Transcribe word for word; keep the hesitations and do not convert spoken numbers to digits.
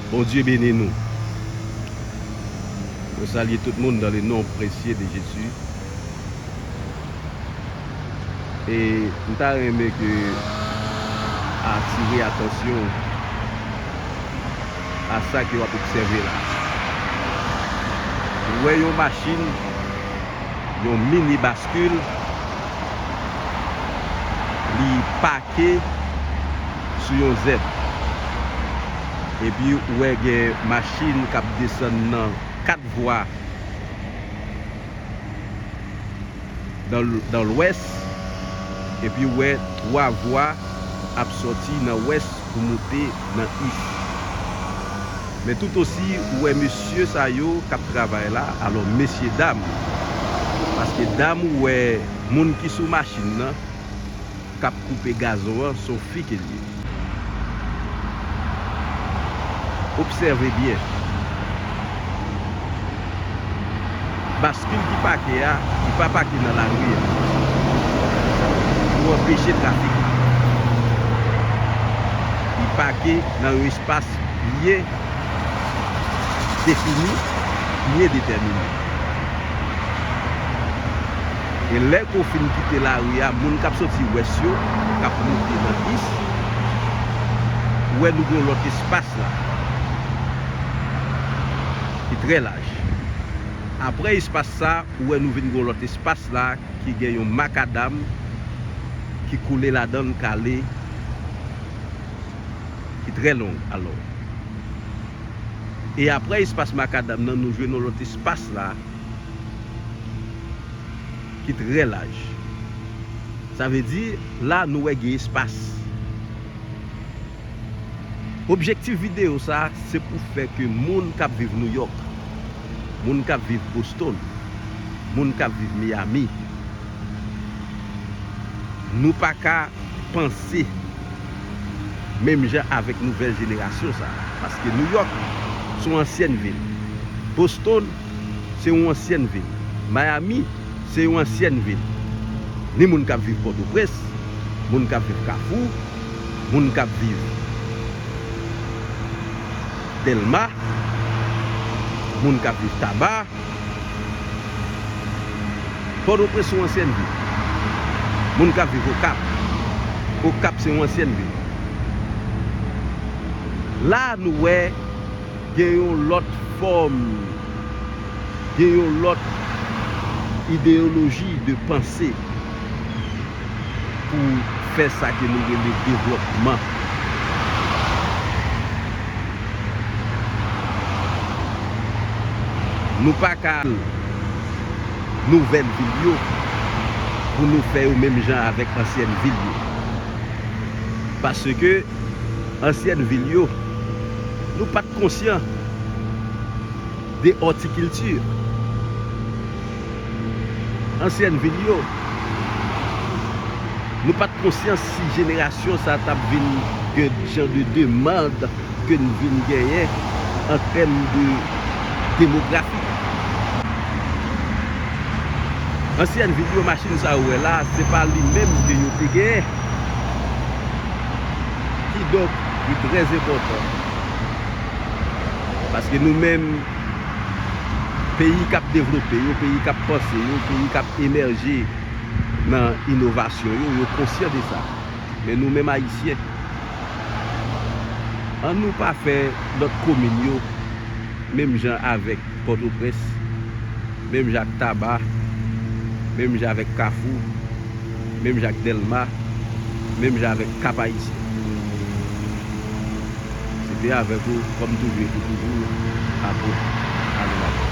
Bondye beni nou. Mwen salye tout moun dans le nom précieux de Jésus. E m ta renmen ke atire atansyon a sa ke w ap obsève la. Ou wè yon machin, yon mini baskil, li pake sou yon zèb. Epi ou wè gen machin k ap desann nan kat vwa dan, dan lwès, epi ou wè twa vwa ap sòti nan wès pou moute nan is. Men tout osi, ou wè mesye sa yo k ap travay la, alò mesye dam, paske dam ou wè moun ki sou machin nan, k ap koupe gazon an, se yon fi ke l ye. Obsève byen. Baskil ki pake a, li pa pake nan lari a pou anpeche trafik la. Li pake nan yon espas byen defini, byen detèmine. E lè ke w fin kite lari a, moun k ap soti wès yo, k ap moute nan is, ou wè nou gen yon lòt espas la, ki trè laj. Apre espas sa, ou wè nou vin gen yon lòt espas la, ki gen yon makadam ki koule ladan l kale, ki trè long, alò. E apre espas makadam nan, nou jwenn yon lòt espas la, ki trè laj. Sa vle di, la, nou wè gen espas. Objektif videyo sa, se pou fè ke moun k ap viv Nouyòk, moun k ap viv Boston, moun k ap viv Miami, nou pa ka panse menm jan avèk nouvèl jenerasyon sa a. Paske Nouyòk se yon ansyèn vil. Boston se yon ansyèn vil. Miami se yon ansyèn vil. Ni moun k ap viv Pòtoprens, moun k ap viv Kafou, moun k ap viv Dèlma, moun k ap viv Taba. Pòtoprens se yon ansyèn vil. Moun k ap viv Okap. Okap se yon ansyèn vil. La, nou wè gen yon lòt fòm, gen yon lòt ideyoloji de panse pou fè sa ke nou rele devlòpman. Nou pa ka nouvèl vil yo pou nou fè yo menm jan avèk ansyèn vil yo. Paske ansyèn vil yo, nou pa t konsyan de òtikilti. Ansyèn vil yo, nou pa t konsyan si jenerasyon sa t ap vin gen jan de demann ke n vin genyen an tèm de demografi. Ansyèn vil yo, machin sa ou wè la, se pa li menm ke yo te genyen. Kidonk, li trè enpòtan. Paske nou menm, peyi k ap devlope yo, peyi k ap panse yo, peyi k ap emèje nan inovasyon yo, yo konsyan de sa. Men nou menm Ayisyen, ann nou pa fè lòt komin yo menm jan avèk Pòtoprens, menm jan ak Taba, menm jan avèk Kafou, menm jan ak Dèlma, menm jan avèk Kap Ayisyen. Se te avèk ou, kòm toujou, e pou toujou, Apot Anel Ato.